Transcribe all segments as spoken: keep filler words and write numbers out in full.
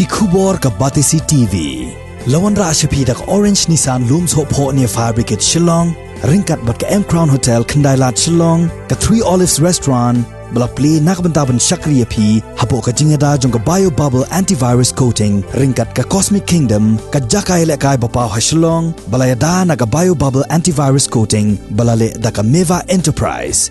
Ki khubor ka Batesi T V. La wanrah sha phi da ka Orange Nissan Lum Sohphoh near Fire Brigade Shillong, ryngkat bad ka M Crown Hotel Khyndailad Shillong, ka Three Olives Restaurant, ba la plie na ka bynta ban shakri ïa phi hapoh ka jingïada jong ka Bio Bubble Antivirus Coating, ryngkat ka Cosmic Kingdom, ka jaka ïalehkai ba paw ha Shillong, ba la ïada na ka Bio Bubble Antivirus Coating, ba la leh da ka Meva Enterprise.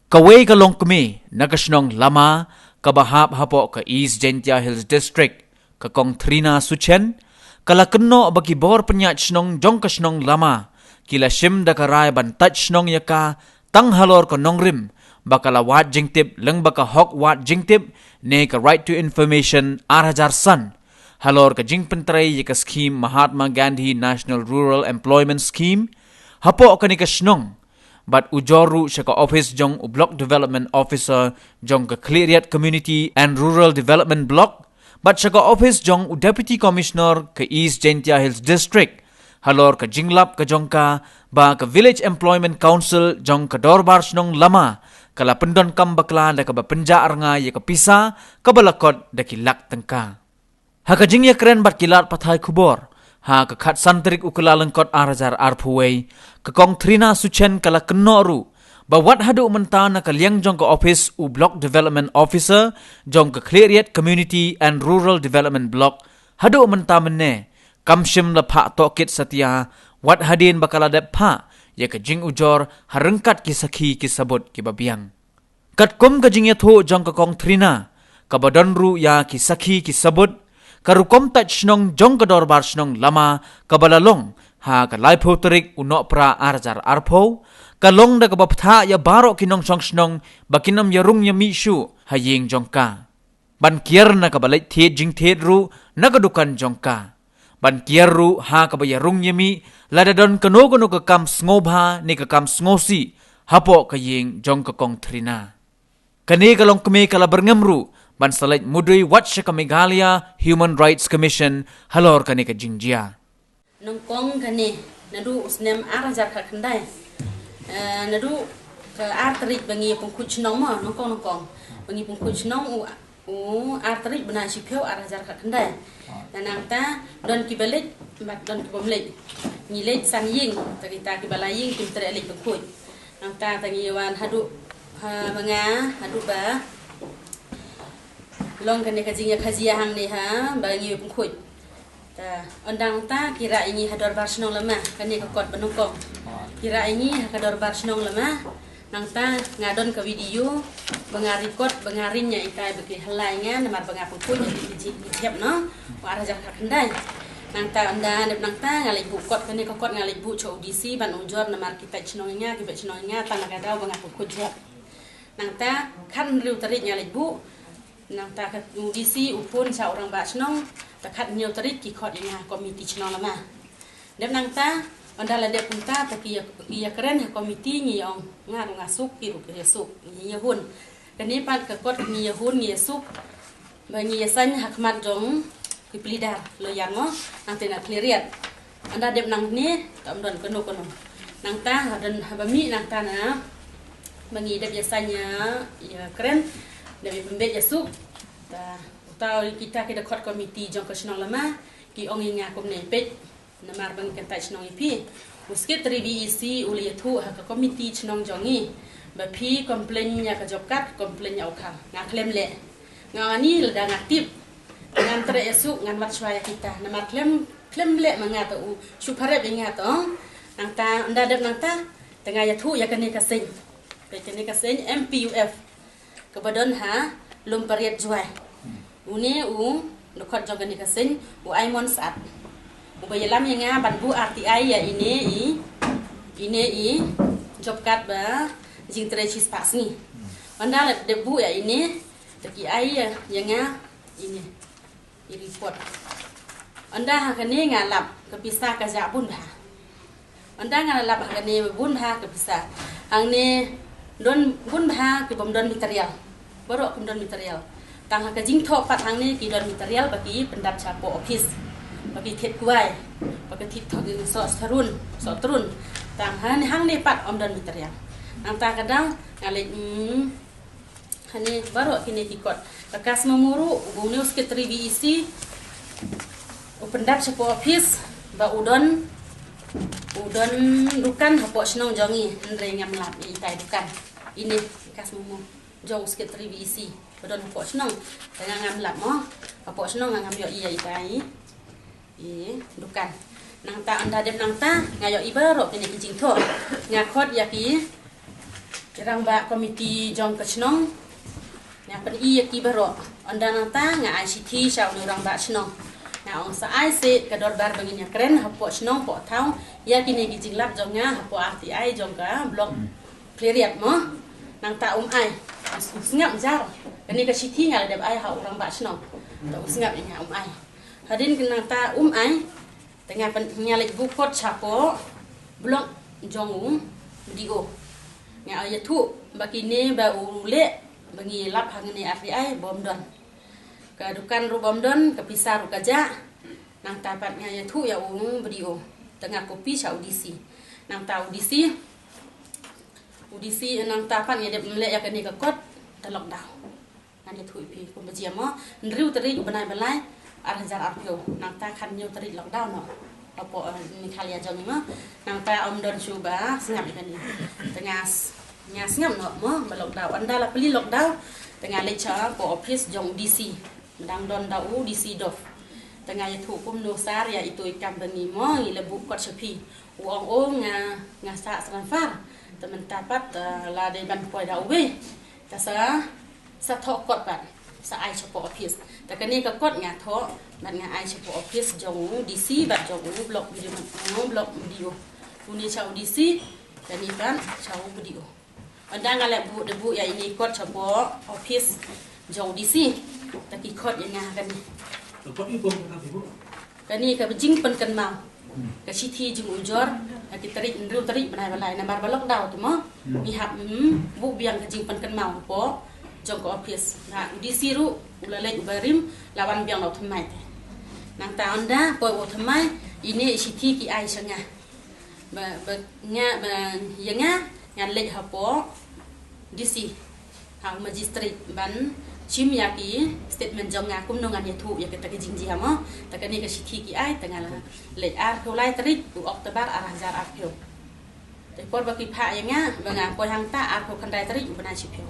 Kawei ka longkmie na ka shnong Lama, kaba hap hapoh ka East Jaintia Hills District, ka Kong Thrina Suchen, ka la kynnoh ba ki bor pynïaid shnong jong ka shnong Lama ki la shim da ka rai ban tait shnong ïa ka tang halor ka nongrim ba ka la wad jingtip lyngba ka hok wad jingtip ne ka Right to Information ar hajar san, halor ka jingpyntrei ïa ka skhim Mahatma Gandhi National Rural Employment Scheme hapoh kane ka shnong. Bad ujor ruh sha ka ophis jong u Block Development Officer jong ka Khliehriat Community and Rural Development Block, bad sha ka ophis jong u Deputy Commissioner ka East Jaintia Hills District, halor ka jinglap ka jong ka ba ka Village Employment Council jong ka Dorbar Shnong Lama ka la pyndonkam bakla da kaba pynjah rnga ïa ka pisa kaba la kot da ki lak tyngka. Ha ka jingïakren bad ki lad pathai khubor ha ka khatsan tarik u Kyllalyngkot ar hajar arphew wei, ka Kong Thrina Suchen ka la kynnoh ruh ba wat haduh mynta na ka liang jong ka ophis u Block Development Officer jong ka Khliehriat Community and Rural Development Block, haduh mynta mynne kam shym la phah tohkit satia, wat hadien ba ka la dep phah ïa ka jingujor ha ryngkat ki sakhi ki sabut kiba biang. Katkum ka jingïathuh jong ka Kong Thrina, kaba don ruh ïa ki sakhi ki sabut, ka rukom tait shnong jong ka Dorbar Shnong Lama kaba la long ha ka laiphew tarik u Nohprah ar hajar arphew, ka long da kaba bthah ïa baroh ki nongshong shnong ba kin ym ïarung ïamih shuh ha ïing jong ka. Ban kiar na kaba leit thied jingthied ruh na ka dukan jong ka. Ban kiar ruh ha kaba ïarung ïamih lada don kano kano ka kam sngewbha ne ka kam sngewsih hapoh ka ïing jong ka Kong Thrina. Kane ka longkmie ka la byrngem ruh ban sa leit mudui wat sha ka Meghalaya Human Rights Commission halor kane ka jingjia. Nyngkong kane, naduh u snem ar hajar khatkhyndai. Eh, naduh ka ar tarik ba ngi pynkhuid shnong mo, nyngkong nyngkong. Ba ngi pynkhuid shnong u, u ar tarik bnai shiphew ar hajar khatkhyndai. Te nangta don kiba leit bad don kibym leit. Ngi leit san ïing, te kita kiba la ïing kim treh leit pynkhuid. Nangta te ngi wan haduh ha ma nga, haduh ba long kane ka jingïakajia hangne ha ba ngi pynkhuid. Ta, ynda nangta ki rah ïa ngi ha dorbar shnong Lama, kane ka kot ba nyngkong. Ki rah ïa ngi ha ka dorbar shnong Lama, nangta nga don ka video ba nga record, ba nga ring ïa itai ba ki halai nga namar ba nga pynkhuid ïa ki jingïeit, noh. Wa ar hajar khatkhyndai. Nangta ynda dep nangta nga leit buh kot, kane ka kot nga leit buh sha u D C ban ujor namar ki tait shnong ïa nga, ki beh shnong ïa nga, tang na ka daw ba nga pynkhuid jop. Nangta khathynriew tarik nga leit buh. Nangta ka u D C u phone sha u rangbah shnong, te khathynñiew tarik ki khot ïa nga ha komiti shnong Lama. Dep nangta, ynda la dep kumta, te ki ïa, ki ïakren ha komiti, ngi ong nga ruh nga suk, ki ruh ki ïasuk, ngi ïahun. Kane pat ka kot ngi ïahun, ngi ïasuk ba ngi ïasaiñ ha khmat jong ki pleader, lawyer mo, nangta na Khliehriat. Ynda dep nangne, te ym don kano kano. Nangta, ha don haba mih nangta na ba ngi dep ïasaiñ ïa, ïakren, dep ïapynbeit ïasuk. Ta, uta kita ki dkhot komiti jong ka shnong Lama ki ong ïa nga kumne, peit, namar ba ngi kyntait shnong ïa phi. U secretary B E C u la ïathuh ha ka komiti shnong jong ngi ba phi complain ïa ka job card, complain ïa u kham. Nga khlem leh. Nga ong ani lada nga tip, ngan treh ïasuk, ngan wad shuwa ïa kita. Namar khlem, khlem leh ma nga, te u shu pharep ïa nga, te ong. Nangta, ynda dep nangta, te nga ïathuh ïa kane ka seng. Peit kane ka seng M P U F kaba don ha Lum Pariat, Jowai. Une u dkhot jong kane ka seng, u Aimon Saat, uba ïalam ïa nga ban buh R T I ïa ine i, ine i job card ba jingtrei shispah sngi. Ynda la dep buh ïa ine, te ki ai ïa, ïa nga ine i report. Ynda ha kane nga lap ka pisa ka jah bun bha. Ynda nga la lap ha kane bun bha ka pisa. Hangne don bun bha ki bym don material. Baroh kim don material. Tang ha ka jingthoh pat hangne ki don material ba ki pyndap sha post office. Ba ki thied kwai. Ba ki thied thoh ki soh tharun, soh trun. Tang hangne, hangne pat ym don material. Nangta ka dang nga leit, mm, Hangne baroh kine ki kot. Ka case memo ruh, u bun u secretary VEC u pyndap shapoh office ba u don, u don dukan hapoh shnong jong ngi, hynrei ngam lap ïa itai dukan. Ine ka case memo jong u secretary VEC ba don hapoh shnong. Te nga ngam lap mo, hapoh shnong nga ngam ïohi ïa itai i dukan. Nangta ynda dep nangta nga ïohi baroh kine ki jingthoh. Nga khot ïa ki rangbah komiti jong ka shnong. Nga pyni ïa ki baroh. Ynda nangta nga ai shithi sha u rangbah shnong. Nga ong sa ai seh ka dorbar ba ngin ïakren hapoh shnong poh thaw ïa kine ki jinglap jong nga hapoh RTI jong ka block Khliehriat mo. Nangta um ai. U sngap jar. Kane ka shithi nga la dep ai ha u rangbah shnong. Ta u sngap ïa nga, um ai. Hadien kane nangta um ai. Te nga pyn-, nga leit buh kot shapoh block jong u BDO. Nga ïathuh ba kine ba u leh ba ngi lap hangne RTI bym don. Ka dukan ruh bym don, ka pisa ruh ka jah. Nangta pat nga ïathuh ïa u BDO. Te nga copy sha u DC. Nangta u DC, u DC nangta pat nga dep leh ïa kane ka kot, te lockdown. Ngan ïathuh ïa phi kumba jia mo. Hynriew tarik u bnai ba lai, ar hajar arphew. Nangta khathynñiew tarik lockdown noh. Hapoh, eh, Meghalaya jong ngi mo. Nangta ym don shuh ba sngap ïa kane. Te nga s-, nga sngap noh mo ba lockdown. Ynda la plie lockdown, te nga leit shapoh office jong u DC. Ba dang don da u DC Dof. Te nga ïathuh kumno sar ïa itu i kam ba ngi mo, ngi la buh kot sha phi. U ong, o, nga, nga sah transfer. Te mynta pat, eh, la dei ban poi da uwei. Te sa, sa thoh kot pat, sa ai shapoh office. Te kane ka kot nga thoh bad nga ai shapoh office jong u DC bad jong u block BDO, block BDO. Une sha u DC, kane pat sha u BDO. Ynda nga la buh, da buh ïa ine i kot shapoh office jong u DC. Te ki khot ïa nga kane. Kane ka jingpynkynmaw. Ka shithi jingujor, ha ki tarik, hynriew tarik bnai ba lai, namar ba lockdown te mo. Hmm. Ngi hap, hmm, buh biang ka jingpynkynmaw hapoh jong ka office. Nga u DC ruh, u la leit u barim, la wan biang la u thymmai te. Nangta ynda poi u thymmai, ine i shithi ki ai sha nga. Ba, ba nga, ba ïa nga, ngan leit hapoh DC. Ha u magistrate ban shim ïa ki statement jong nga kumno ngan ïathuh ïa kita ki jingjia mo. Te kane ka shithi ki ai, te nga la leit arphew lai tarik u October ar hajar arphew. Te por ba ki phah ïa nga ba nga poi hangta arphew khyndai tarik u bnai shiphew.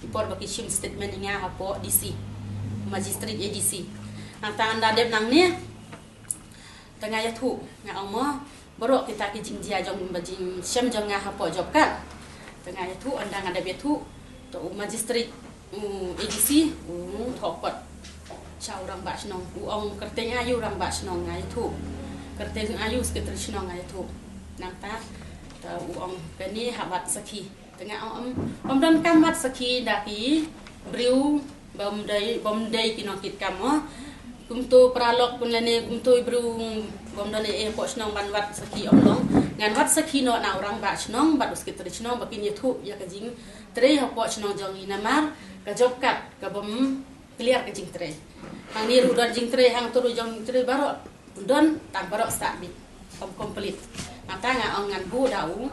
Te por ba ki shim statement ïa nga hapoh DC, magistrate ADC. Nangta ynda dep nangne, te nga ïathuh, nga ong mo, baroh kita ki jingjia jong ba jingshem jong nga hapoh job card. Te nga ïathuh, ynda nga dep ïathuh, te u magistrate, u ADC, u thoh kot sha u rangbah shnong, u ong kyrteng aiu rangbah shnong, nga ïathuh. Kyrteng aiu secretary shnong, nga ïathuh. Nangta, te u ong kane hap wad sakhi. Te nga ong, ym, ym donkam wad sakhi da ki briew bym dei, bym dei ki nongkitkam mo. Kumto paralok pun lane kumto i briew bym don ei ei hapoh shnong ban wad sakhi, ym long. Ngan wad sakhi noh na u rangbah shnong bad u secretary shnong ba kin ïathuh ïa ka jingtrei hapoh shnong jong ngi, namar ka job card ka bym clear ka jingtrei. Hangne ruh don jingtrei, hangto ruh don jingtrei, baroh don, tang baroh sah bit, ym complete. Nangta nga ong ngan buh da u,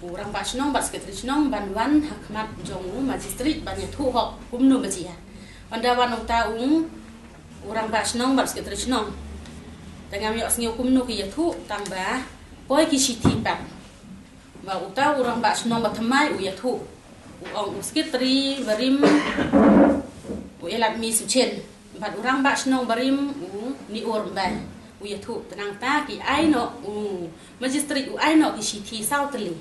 u rangbah shnong bad secretary shnong ban wan ha khmat jong u magistrate ban ïathuh hok kumno ba jia. Ynda wan uta u, u rangbah shnong bad secretary shnong, te ngam ïohsngew kumno ki ïathuh, tang ba poi ki shithi pat. Ba uta u rangbah shnong ba thymmai u ïathuh. U ong u secretary barim u Eladmi Suchen. Bad u rangbah shnong barim u Nior Mbai. U ïathuh, te nangta ki ai noh, u magistrate u ai noh ki shithi saw tylli.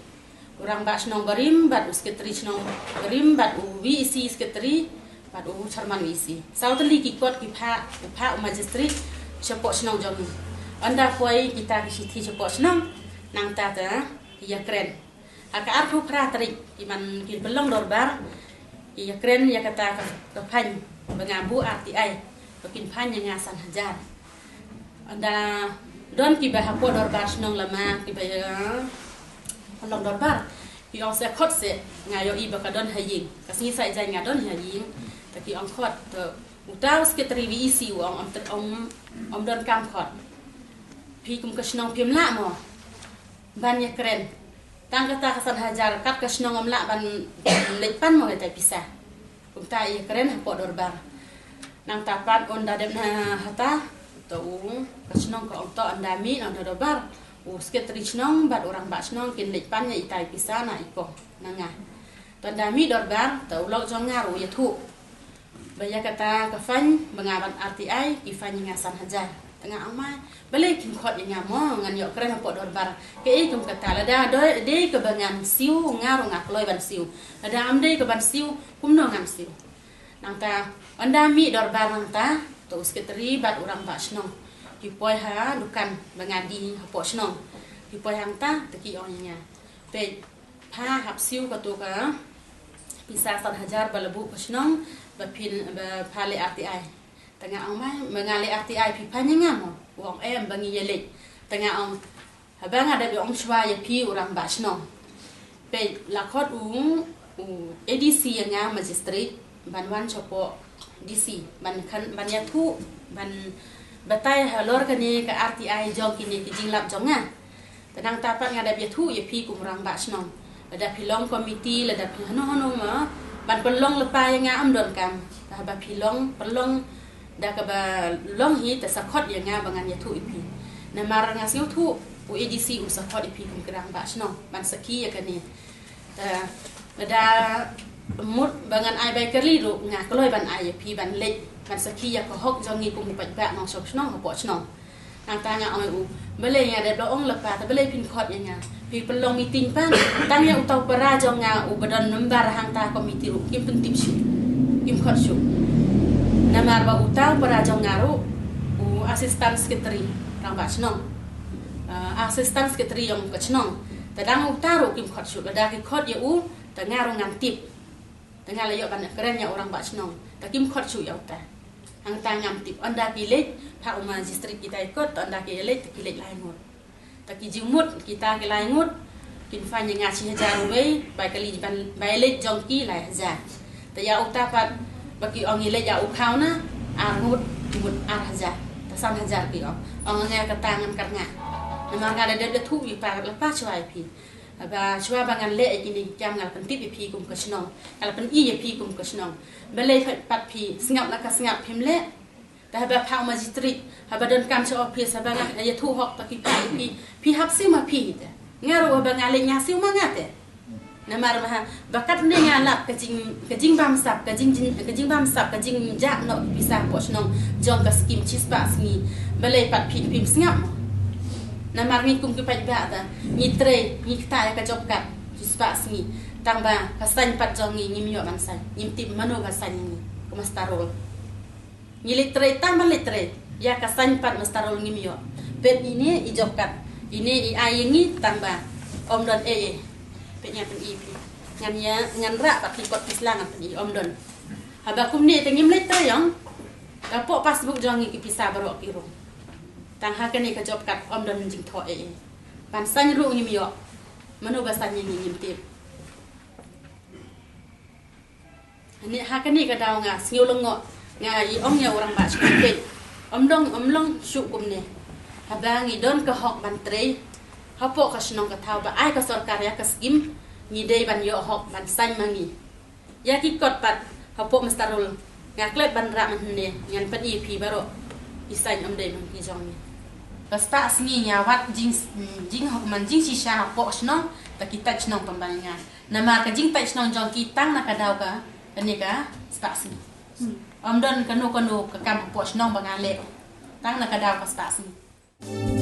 U rangbah shnong barim bad u secretary shnong barim bad u VEC secretary bad u chairman VEC. Saw tylli ki kot ki phah, u phah u magistrate shapoh shnong jong ngi. Ynda poi kita ki shithi shapoh shnong, nangta te ki ïakren. Ha ka arphew phra tarik, ki man ki pynlong dorbar, ki ïakren ïa kata ka, ka fine ba nga buh RTI, ba kin fine ïa nga san hajar. Ynda don kiba hapoh dorbar shnong lama, kiba ïa pynlong dorbar, ki ong sa khot seh, nga ïohi ba ka don ha ïing. Ka sngi Saitjaiñ nga don ha ïing, te ki ong khot, te uta u secretary VEC u ong ym, ym, ym donkam khot. Phi kum ka shnong phim lah mo ban ïakren. Tang kata ka san hajar, kat ka shnong ym lah ban leit pan mo kata pisa. Kumta i kren hapoh dorbar. Nangta pat ynda dep na hata, to u ka shnong ka ong to ynda mih na dorbar, u sekretari shnong bad u rangbah shnong kin leit pan ïa itai pisa na i pong na nga. To ynda mih dorbar, to u lok jong nga ruh u ïathuh ba ïa kata ka fine ba nga ban R T I, ki fine ïa nga san hajar. Te nga ong mai, balei kim khot ïa nga mo, ngan ïoh kren hapoh dorbar. Kaei kum kata, lada dei kaba ngan siew, nga ruh nga kloi ban siew. Lada ym dei ka ban siew, kumno ngan siew. Nangta ynda mih dorbar nangta, to u sekretari bad u rangbah shnong ki poi ha dukan ba nga die hapoh shnong. Ki poi hangta, te ki ong ïa nga, peit, pha hap siew kato ka pisa san hajar ba la buh ka shnong ba phin, ba pha leh R T I. Te nga ong mai, ma nga leh R T I phi fine ïa nga mo? U ong em, ba ngi ïa leit. Te nga ong, haba nga dep ïa ong shuwa ïa phi u rangbah shnong, peit, la khot u, u A D C ïa nga, magistrate, ban wan shapoh D C ban khan, ban ïathuh, ban batai halor kane ka R T I jong kine ki jinglap jong nga. Te nangta pat nga dep ïathuh ïa phi kum rangbah shnong. Lada phi long komiti, lada phi hano hano ma, ban pynlong lypa ïa nga ym donkam. Te haba phi long, pynlong da kaba long hi, te sa khot ïa nga ba ngan ïathuh ïa phi. Namar nga sngewthuh u A D C u sa khot ïa phi kum ki rangbah shnong ban sakhi ïa kane. Te lada mut ba ngan ai bai kali ruh, nga kloi ban ai ïa phi ban leit ban sakhi ïa ka hok jong ngi kum u paidbah nongshong shnong hapoh shnong. Nangta nga ong ïa u, balei nga dep da ong lypa, te balei phin khot ïa nga? Phi pynlong meeting pat, tang ïa uta u para jong nga uba don number hangta komiti ruh kim pyntip shuh, kim khot shuh. Namar ba uta u para jong nga ruh u assistant secretary rangbah shnong. Ah, assistant secretary jong ka shnong. Te dang uta ruh kim khot shuh, lada ki khot ïa u, te nga ruh ngan tip. Te nga la ïoh ban kren ïa u rangbah shnong. Te kim khot shuh ïa uta. Hangta ngam tip. Ynda ki leit, phah u magistrate kita i kot, te ynda ki leit, te ki leit lai ngut. Te ki jingmut kita ki lai ngut, kin fine ïa nga shi hajar uwei, bai kali ban, bai leit jong ki lai hajar. Te ïa uta pat, ba ki ong i leit ïa u khaw na ar ngut, mut ar hajar. Te san hajar ki ong. Ong nga kata ngan kyrngah. Namar nga da dep da thuh ïa pa, lypa shuwa ïa phi. Haba shuwa ba ngan leh ïa kine ki kam, nga la pyntip ïa phi kum ka shnong, nga la pyni ïa phi kum ka shnong. Balei pat phi sngap la ka sngap phim leh? Te haba phah u magistrate, haba donkam sha office, haba nga ïathuh hok, te ki phah ïa phi, phi hap siew ma phi te. Nga ruh haba nga leit nga siew ma nga te. Namar ba ha, ba katne nga lap ka jing, ka jingbamsap, ka jing, jing, ka jingbamsap, ka jingjah noh ki pisa hapoh shnong jong ka skim shispah sngi. Balei pat phi, phim sngap mo? Namar ngi kum ki paidbah te ngi trei, ngi ktah ïa ka job card shispah sngi. Tang ba ka sign pat jong ngi ngim ïoh ban sign. Ngim tip mano ba sign ïa ngi, ka muster roll. Ngi leit trei tang ban leit trei, ïa ka sign pat muster roll ngim ïoh. Peit ine i job card, ine i ai ïa ngi, tang ba ym don ei ei. Peit, ngan pyni phi. Ngan ïa, ngan rah pat ki kot ki sla ngan pyni, ym don. Haba kumne te ngim leit trei ïong. Hapoh passbook jong ngi ki pisa baroh ki rung. Tang ha kane ka job card ym don jingthoh ei ei. Ban sign ruh ngim ïoh. Mano ba sign ïa ngi ngim tip. Hangne ha kane ka daw nga sngew lyngngoh, nga i ong ïa u rangbah shnong, peit, ym don, ym long shuh kumne. Haba ngi don ka hok ban trei hapoh ka shnong ka thaw ba ai ka sorkar ïa ka skim, ngi dei ban ïoh hok ban sign ma ngi. Ïa ki kot pat hapoh muster roll nga klet ban rah mynne, ngan pyni ïa phi baroh. Ki sign ym dei man ki jong ngi. Ka spah sngi nga wad jing, jing, man jingshisha hapoh shnong, te ki tait shnong pynban ïa nga. Namar ka jingtait shnong jong ki tang na ka daw ka, kane ka spah sngi. Ym don kano kano ka kam hapoh shnong ba nga leh. Tang na ka daw ka spah sngi.